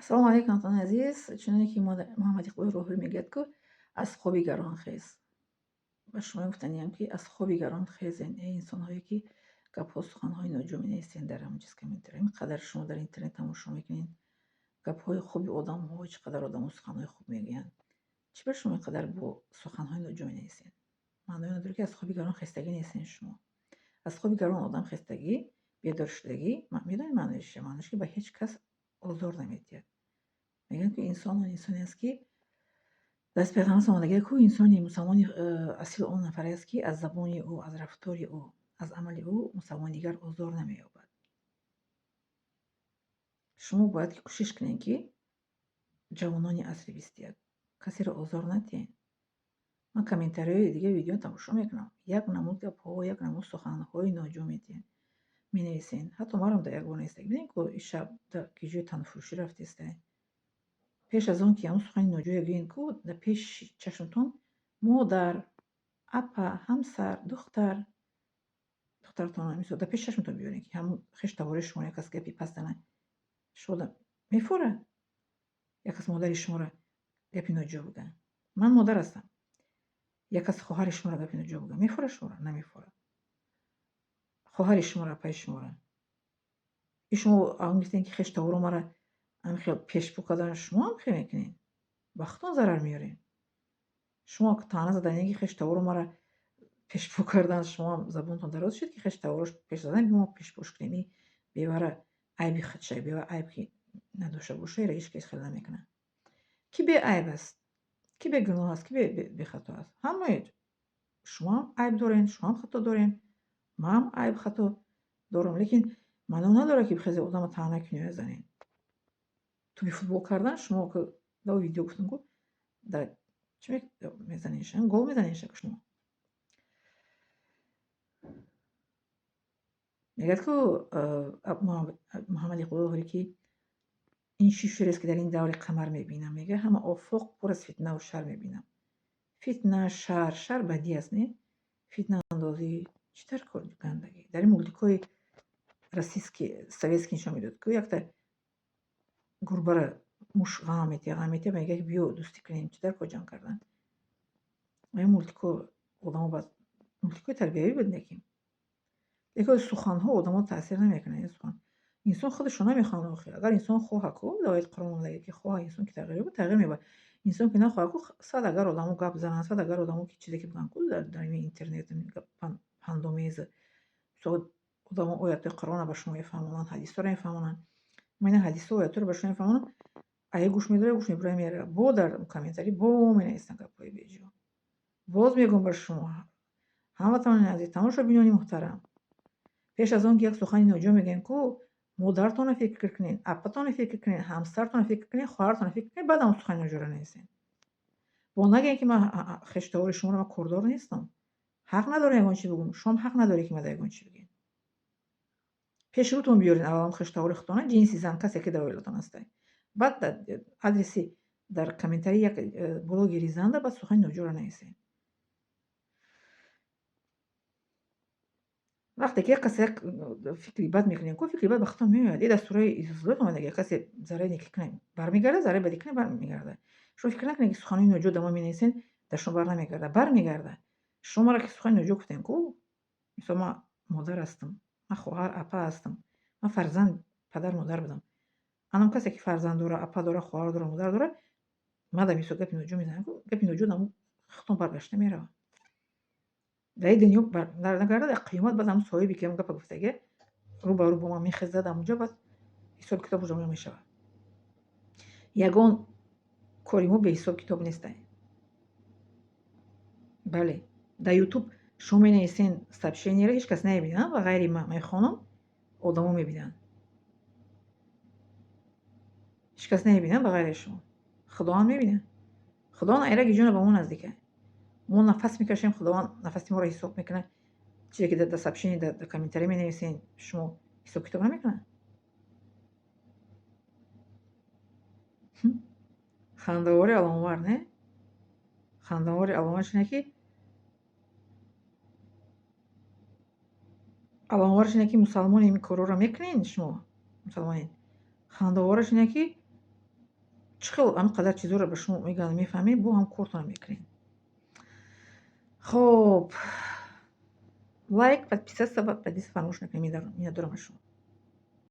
Ассалому алайкум, ҳамватанони азиз. Чуноне ки Муҳаммад Иқболи Роҳӣ мегӯяд, ку аз хоби гарон хез. Ба шумо гуфтаниям, ки аз хоби гарон хезен, эй инсонҳое, ки гапҳо, суханҳои ноҷо менависен дар ҳамон чиз комментария. Ин қадар шумо дар интернет тамошо мекунед гапҳои хуби одамҳо, чӣ қадар одамо суханҳои хуб мегӯянд. Чӣ ба шумо ин қадар бо суханҳои ноҷо менависен? Маънои он надорад, ки аз хоби гарон хестагӣ нестен шумо. Аз хоби гарон одам хестагӣ, бедоршудагӣ, медонед маъноиш чия? Маъноиш ки ба ҳеҷ кас озор намедиҳад. Мегӯянд, ки инсон он инсоне аст, ки даст Пайғамбар омадагия ку инсони мусалмони асил он нафаре аст, ки аз забони ӯ, аз рафтори ӯ, аз амали ӯ мусалмони дигар озор намеёбад. Шумо бояд ки кӯшиш кунед, ки ҷавонони асри 21 касеро озор надиҳед. Ман комментариҳои дигаи видео тамошо мекунам. Як намуд гапҳо, як намуд суханҳои ноҷо медиҳед, менависен. Ҳатто марам дар як бор нависта. Бинед, ку шаб дар ки ҷои танфурӯшӣ рафтеста. Пеш аз он ки ҳамон сухани ноҷоя гӯед, ку дар пеши чашмтон модар, апа, ҳамсар, духтар, духтаратон мисол дар пеши чашмтон биёред, ки ҳамон хештабори шумо як кас гапи паст занад. Шумо мефорад? Як кас модари шуморо гапи ноҷо бигӯяд. Ман модар ҳастам. Як кас хоҳари шуморо гапи ноҷо бигӯяд. Мефорад шуморо? Намефорад. Хоҳари шуморо, апаи шуморо. И шумо он гуфтем, ки хештаборо мара ҳамин хел пешпӯ кардан, шумо ҳам хел мекунед. Ба худтон зарар меоред. Шумо таъна заданем, ки хештаборо мара пешпӯ кардан, шумо ҳам забонтон дароз шуд, ки хештаборош пеш задан, мо пешпӯш кунем. И бевара айби худша, бевара айб ки надошта боша, ира ҳеҷ кас хел намекунад. Ки беайб аст, ки бегуноҳ аст, ки бехато аст? Ҳамаи шумо ҳам айб дорен, шумо ҳам хато дорен, ман ҳам айб хато дорам, лекин маъно надорад, ки хеле одамро таъна кунӣ ё занед. Тӯби футбол кардан шумо дар видео гуфтам, ку дар чӣ мезанед, гол мезанед шумо. Мегӯяд, ку Муҳаммад Иқболи Лоҳурӣ, ки ин чӣ шеърест, ки дар ин даври қамар мебинам. Мегӯяд, ҳама офоқ пур аз фитнаву шар мебинам. Фитна, шар, шар бадӣ аст, не? Фитнаандозӣ чӣ дар кор гандагӣ? Дар ин мултикҳои российский, советский нишон медод, ку якта гурбара муш ғам метиҳад, ғам метиҳад, мегӯяд, ки биё дӯстӣ кунем, чӣ дар кор ҷанг кардан? Ин мултикҳо одамо ба мултикҳои тарбиявӣ буд, лекин. Лекин суханҳо одамо таъсир намекунанд. Ин сухан. Инсон худашро намехоҳад охир. Агар инсон хоҳа ку, дар ояти Қуръон омадагӣ, ки хоҳа инсон ки тағйир ёбад, тағйир меёбад. Инсон ки нахоҳа ку, сад агар одамо гап зананд, сад агар одамо ки чизе ки бигӯянд ку дар ин интернет пандомез, одамо оятҳои Қуръонро ба шумо мефаҳмонанд, ҳадисҳоро мефаҳмонанд. Ман ина ҳадисҳо, оятҳоро ба шумо мефаҳмонам, ае гӯш медорад, гӯш мебурад, меравад. Бо дар комментарӣ бо менависанд гапҳои беҷо. Боз мегӯям ба шумо, ҳамватанони азиз, тамошобинони муҳтарам, пеш аз он ки як сухани ноҷо мегӯем, ку модаратонро фикр кунед, апатонро фикр кунед, ҳамсаратонро фикр кунед, хоҳаратонро фикр кунед, баъд ҳамон сухани ноҷоро нависед. Бо нагӯед, ки ман хештавори шуморо ман кордор нестам. Ҳақ надорам ягон чиз бигӯям, шумо ҳам ҳақ надоред, ки ман ягон чиз бигӯед. Пеши рӯтон биёред аввал хештавори худтона, ҷинси зан, касе ки дар оилатон ҳастед. Баъд адреси дар комментарии як блогери занда баъд сухани ноҷоро нависед. Вақте ки як касе як фикри бад мекунем, ку фикри бад ба худтон меояд. И дар сураи Зулзулот омадагӣ, касе зарраи некӣ кунад, бармегардад, зарраи бадӣ кунад, бармегардад. Шумо фикр накунед, ки суханои ноҷо дар мо менависед, дар шумо барнамегардад. Бармегардад. Шумо маро ки сухани ноҷо гуфтем, ку, мисол ман модар ҳастам, ман хоҳар, апа ҳастам, ман фарзанд, падар, модар будам. Анам касе ки фарзанд дора, апа дора, хоҳар дора, модар дора, ман дар мисол гапи ноҷо мезанам, ку гапи ноҷо дар худтон баргашта меравад. Дар ин дунё барнагардад, дар қиёмат баъд ҳамон соҳибе ки ҳамон гапа гуфтагия рӯ ба рӯ бо ман мехезад, ҳамонҷо баъд ҳисоби китоб ҷомеъ мешавад. Ягон кори мо беҳисоб китоб нестай. Бале, дар Ютуб шумо менависен сообщениеро, ҳеҷ кас намебинад, ба ғайри ман мехонам, одамо мебинанд. Ҳеҷ кас намебинад ба ғайри шумо. Худованд мебинад. Худованд айраги ҷона ба мо наздик аст. Мо нафас мекашем, Худованд нафаси моро ҳисоб мекунад. Чизе ки дар сообщение, дар комментария менависен, шумо ҳисоб китоб намекунад? Хандавори аломавар, не? Хандавори аломавар чине ки аломавар чине ки мусалмоне ин корҳоро мекунед шумо, мусалмонед. Хандавараш ине ки Чӣ хел ҳамин қадар чизҳоро ба шумо мегӯянд, мефаҳмед, бо ҳам кортона мекунед. Хоб, лайк, подписаться ва поделиться фаромӯш накунед. Миннатдорам аз шумо.